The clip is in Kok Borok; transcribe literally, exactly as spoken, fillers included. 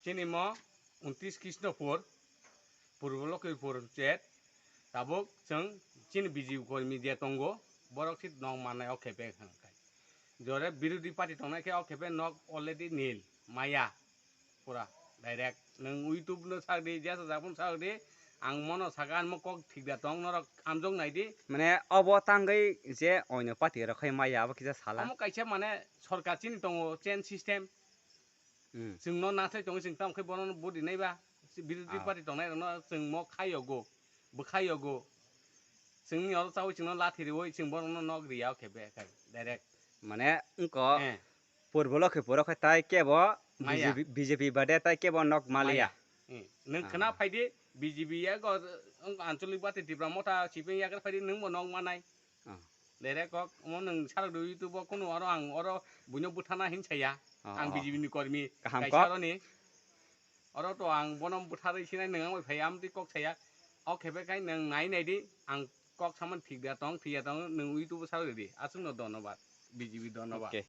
Chini mo untris Krishnapur, Purbo Lokhipur chet, tabuk chwng chini B J P kormi je tongo, borok sit nok manai o khepe hwnkhe. Jore birodhi party tongnai khe o khepe nok already nil, maya, pura direct. Nwng YouTube no sak di, jesa japon sak di, ang mono saka, ang mo kok thik da tong, norok hamjok nai di. Mane obo tangwi je oino party rok khai maya, abo kisa sala. Omo kaisa mane sorkar chini tongo, chain system. Hmm. Chwng no nathai tongo, chwng tamo khe bono budi nai ba? Birodhi Ah. party tongnai rokno chwng mo khai yogo, bwkhai yogo. Chwngni oro chawi chwngno lathi riwi chwng borokno nok riya o khe be khai direct. Mane wngko Eh. Purbo Lokhipuro khe tai kebo Maya. B J P, B J P bade tai kebo nok maliya. Maya. Eh, nwng Ah. khna phaidi B J P ya go, wng Anchalik Bati Tipra Motha sipeng yagra phaidi nwng bo nok manai. Ah. Direct kok, omo nwng sarok do YouTube o kunu oro ang oro buino buthana hin saya. Ah, Ang ah. B J P ni kormi. Kaham kaisa kok. Aroni. Oro to ang bono butharwi sinai nwng ang bai phai amtwi kok saya. O khepe kai nwng nai nai di, ang kok saman thik da tong, thik ya tong, nwng YouTube o sarok di. Aswk no dhonnobad, B J P dhonnobad. Okay.